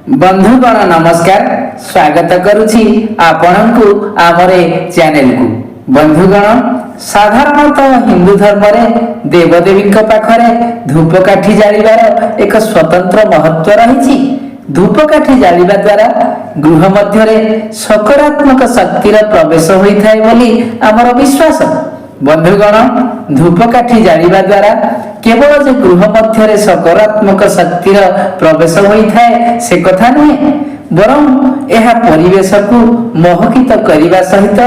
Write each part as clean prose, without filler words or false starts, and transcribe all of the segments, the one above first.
ବନ୍ଧୁଗଣ, ନମସ୍କାର। ସ୍ୱାଗତ କରୁଛି ଆପଣଙ୍କୁ ଆମର ଏ ଚ୍ୟାନେଲକୁ। ବନ୍ଧୁଗଣ, ସାଧାରଣତଃ ହିନ୍ଦୁ ଧର୍ମରେ ଦେବଦେବୀଙ୍କ ପାଖରେ ଧୂପକାଠି ଜାଳିବାର ଏକ ସ୍ୱତନ୍ତ୍ର ମହତ୍ଵ ରହିଛି। ଧୂପକାଠି ଜାଳିବା ଦ୍ୱାରା ଗୃହ ମଧ୍ୟରେ ସକାରାତ୍ମକ ଶକ୍ତିର ପ୍ରବେଶ ହୋଇଥାଏ ବୋଲି ଆମର ବିଶ୍ୱାସ। ବନ୍ଧୁଗଣ, ଧୂପକାଠି ଜାଳିବା ଦ୍ୱାରା କେବଳ ଯେ ଗୃହ ମଧ୍ୟରେ ସକାରାତ୍ମକ ଶକ୍ତିର ପ୍ରବେଶ ହୋଇଥାଏ ସେ କଥା ନୁହେଁ, ବରଂ ଏହା ପରିବେଶକୁ ମହକିତ କରିବା ସହିତ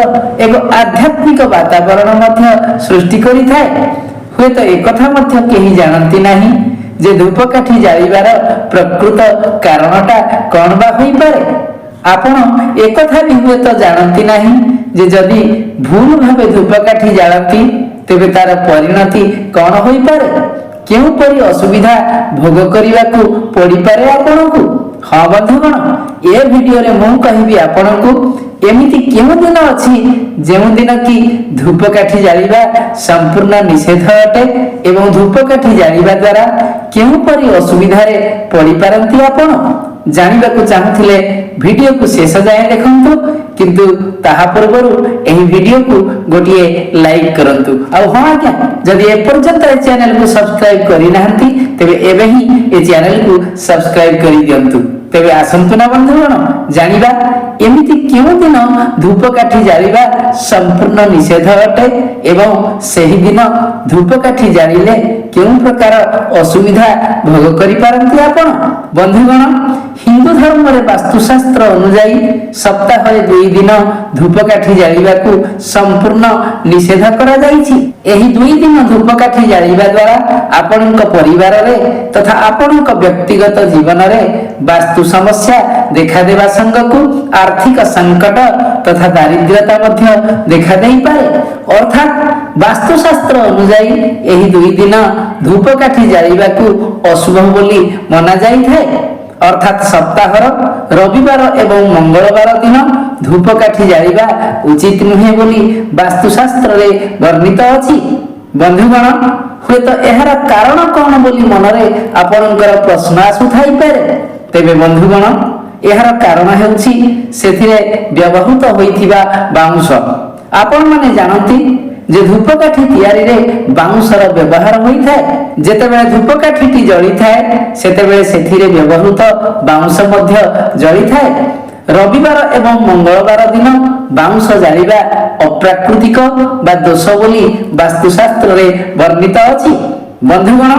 ଏକ ଆଧ୍ୟାତ୍ମିକ ବାତାବରଣ ମଧ୍ୟ ସୃଷ୍ଟି କରିଥାଏ। ହୁଏତ ଏକଥା ମଧ୍ୟ କେହି ଜାଣନ୍ତି ନାହିଁ ଯେ ଧୂପକାଠି ଜାଳିବାର ପ୍ରକୃତ କାରଣଟା କଣ ବା ହୋଇପାରେ। ଆପଣ ଏକଥା ବି ହୁଏତ ଜାଣନ୍ତି ନାହିଁ ଯେ ଯଦି ଭୁଲ ଭାବେ ଧୂପକାଠି ଜାଳନ୍ତି, ତେବେ ତାର ପରିଣତି କଣ ହୋଇପାରେ, କେଉଁପରି ଅସୁବିଧା ଭୋଗ କରିବାକୁ ପଡ଼ିପାରେ ଆପଣଙ୍କୁ। ହଁ ବନ୍ଧୁଗଣ, ଏ ଭିଡିଓରେ ମୁଁ କହିବି ଆପଣଙ୍କୁ, ଏମିତି କେଉଁ ଦିନ ଅଛି ଯେଉଁ ଦିନ କି ଧୂପକାଠି ଜାଳିବା ସମ୍ପୂର୍ଣ୍ଣ ନିଷେଧ ଅଟେ ଏବଂ ଧୂପକାଠି ଜାଳିବା ଦ୍ୱାରା କେଉଁପରି ଅସୁବିଧାରେ ପଡ଼ିପାରନ୍ତି ଆପଣ। ଜାଣିବାକୁ ଚାହୁଁଥିଲେ ଭିଡିଓକୁ ଶେଷ ଯାଏଁ ଦେଖନ୍ତୁ, କିନ୍ତୁ ତାହା ପୂର୍ବରୁ ଏହି ଭିଡିଓକୁ ଗୋଟିଏ ଲାଇକ୍ କରନ୍ତୁ। ଆଉ ହଁ ଆଜ୍ଞା, ଯଦି ଏପର୍ଯ୍ୟନ୍ତ ଏ ଚ୍ୟାନେଲକୁ ସବସ୍କ୍ରାଇବ କରିନାହାନ୍ତି, ତେବେ ଏବେ ହିଁ ଏ ଚ୍ୟାନେଲକୁ ସବସ୍କ୍ରାଇବ କରିଦିଅନ୍ତୁ। ତେବେ ଆସନ୍ତୁ ନା ବନ୍ଧୁଗଣ, ଜାଣିବା ଏମିତି କେଉଁ ଦିନ ଧୂପକାଠି ଜାଳିବା ସମ୍ପୂର୍ଣ୍ଣ ନିଷେଧ ଅଟେ ଏବଂ ସେହି ଦିନ ଧୂପକାଠି ଜାଳିଲେ କେଉଁ ପ୍ରକାର ଅସୁବିଧା ଭୋଗ କରିପାରନ୍ତି ଆପଣ। ବନ୍ଧୁଗଣ, ହିନ୍ଦୁ ଧର୍ମରେ ବାସ୍ତୁଶାସ୍ତ୍ର ଅନୁଯାୟୀ ସପ୍ତାହରେ 2 ଦିନ ଧୂପକାଠି ଜାଳିବାକୁ ସମ୍ପୂର୍ଣ୍ଣ ନିଷେଧ କରାଯାଇଛି। ଏହି 2 ଦିନ ଧୂପକାଠି ଜାଳିବା ଦ୍ୱାରା ଆପଣଙ୍କ ପରିବାରରେ ତଥା ଆପଣଙ୍କ ବ୍ୟକ୍ତିଗତ ଜୀବନରେ ବାସ୍ତୁ ସମସ୍ୟା ଦେଖାଦେବା ସାଙ୍ଗକୁ ଆର୍ଥିକ ସଙ୍କଟ ତଥା ଦାରିଦ୍ର୍ୟତା ମଧ୍ୟ ଦେଖାଦେଇପାରେ। ଅର୍ଥାତ୍ ବାସ୍ତୁଶାସ୍ତ୍ର ଅନୁଯାୟୀ ଏହି 2 ଦିନ ଧୂପକାଠି ଜାଳିବାକୁ ଅଶୁଭ ବୋଲି ମନାଯାଇଥାଏ। ଅର୍ଥାତ୍ ସପ୍ତାହର ରବିବାର ଏବଂ ମଙ୍ଗଳବାର ଦିନ ଧୂପକାଠି ଜାଳିବା ଉଚିତ ନୁହେଁ ବୋଲି ବାସ୍ତୁଶାସ୍ତ୍ରରେ ବର୍ଣ୍ଣିତ ଅଛି। ବନ୍ଧୁଗଣ, ହୁଏତ ଏହାର କାରଣ କଣ ବୋଲି ମନରେ ଆପଣଙ୍କର ପ୍ରଶ୍ନ ଆସୁଥାଇପାରେ। ତେବେ ବନ୍ଧୁଗଣ, ଏହାର କାରଣ ହେଉଛି ସେଥିରେ ବ୍ୟବହୃତ ହୋଇଥିବା ବାଉଁଶ। ଆପଣମାନେ ଜାଣନ୍ତି ଯେ ଧୂପକାଠି ତିଆରିରେ ବାଉଁଶର ବ୍ୟବହାର ହୋଇଥାଏ। ଯେତେବେଳେ ଧୂପକାଠିଟି ଜଳିଥାଏ, ସେତେବେଳେ ସେଥିରେ ବ୍ୟବହୃତ ବାଉଁଶ ମଧ୍ୟ ଜଳିଥାଏ। ରବିବାର ଏବଂ ମଙ୍ଗଳବାର ଦିନ ବାଉଁଶ ଜାଳିବା ଅପ୍ରାକୃତିକ ବା ଦୋଷ ବୋଲି ବାସ୍ତୁଶାସ୍ତ୍ରରେ ବର୍ଣ୍ଣିତ ଅଛି। ବନ୍ଧୁଗଣ,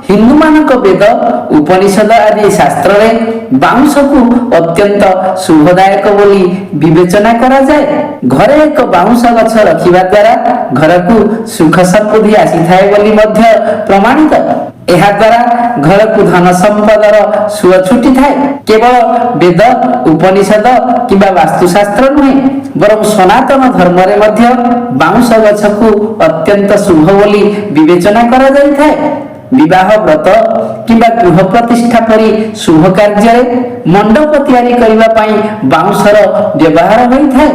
ହିନ୍ଦୁମାନଙ୍କ ବେଦ, ଉପନିଷଦ ଆଦି ଶାସ୍ତ୍ରରେ ବାଉଁଶକୁ ଅତ୍ୟନ୍ତ ଶୁଭଦାୟକ ବୋଲି ବିବେଚନା କରାଯାଏ। ଘରେ ଏକ ବାଉଁଶ ଗଛ ରଖିବା ଦ୍ୱାରା ଘରକୁ ସୁଖ ସମୃଦ୍ଧି ଆସିଥାଏ ବୋଲି ମଧ୍ୟ ପ୍ରମାଣିତ। ଏହା ଦ୍ୱାରା ଘରକୁ ଧନ ସମ୍ପଦର ସୁଅ ଛୁଟିଥାଏ। କେବଳ ବେଦ, ଉପନିଷଦ କିମ୍ବା ବାସ୍ତୁଶାସ୍ତ୍ର ନୁହେଁ, ବରଂ ସନାତନ ଧର୍ମରେ ମଧ୍ୟ ବାଉଁଶ ଗଛକୁ ଅତ୍ୟନ୍ତ ଶୁଭ ବୋଲି ବିବେଚନା କରାଯାଇଥାଏ। ବିବାହ, ବ୍ରତ କିମ୍ବା ଗୃହ ପ୍ରତିଷ୍ଠା ପରି ଶୁଭ କାର୍ଯ୍ୟରେ ମଣ୍ଡପ ତିଆରି କରିବା ପାଇଁ ବାଉଁଶର ବ୍ୟବହାର ହୋଇଥାଏ।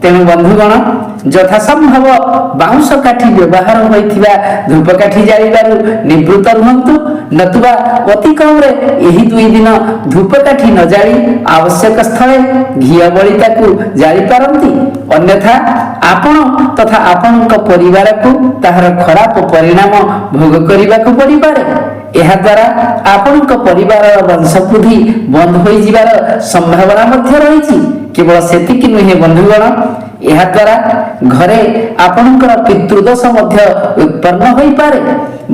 ତେଣୁ ବନ୍ଧୁଗଣ, ଯଥାସମ୍ଭବ ବାଉଁଶ କାଠି ବ୍ୟବହାର ହୋଇଥିବା ଧୂପକାଠି ଜାଳିବାରୁ ନିବୃତ୍ତ ରୁହନ୍ତୁ, ନତୁବା ଅତି କମରେ ଏହି 2 ଦିନ ଧୂପକାଠି ନ ଜାଳି ଆବଶ୍ୟକ ସ୍ଥଳେ ଘିଅ ବଳିତାକୁ ଜାଳି ପାରନ୍ତି। ଅନ୍ୟଥା ଆପଣ ତଥା ଆପଣଙ୍କ ପରିବାରକୁ ତାହାର ଖରାପ ପରିଣାମ ଭୋଗ କରିବାକୁ ପଡ଼ିପାରେ। ଏହାଦ୍ୱାରା ଆପଣଙ୍କ ପରିବାରର ବଂଶବୃଦ୍ଧି ବନ୍ଦ ହୋଇଯିବାର ସମ୍ଭାବନା ମଧ୍ୟ ରହିଛି। କେବଳ ସେତିକି ନୁହେଁ ବନ୍ଧୁଗଣ, ଏହାଦ୍ୱାରା ଘରେ ଆପଣଙ୍କର ପିତୃଦୋଷ ମଧ୍ୟ ଉତ୍ପନ୍ନ ହୋଇପାରେ।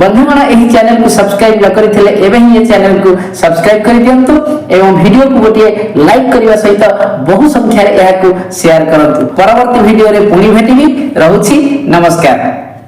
ବନ୍ଧୁଗଣ, ଏହି ଚ୍ୟାନେଲକୁ ସବସ୍କ୍ରାଇବ ନ କରିଥିଲେ ଏବେ ହିଁ ଏ ଚ୍ୟାନେଲକୁ ସବସ୍କ୍ରାଇବ କରିଦିଅନ୍ତୁ ଏବଂ ଭିଡିଓକୁ ଗୋଟିଏ ଲାଇକ୍ କରିବା ସହିତ ବହୁ ସଂଖ୍ୟାରେ ଏହାକୁ ସେୟାର କରନ୍ତୁ। ପରବର୍ତ୍ତୀ ଭିଡିଓରେ ପୁଣି ଭେଟିବି। ରହୁଛି, ନମସ୍କାର।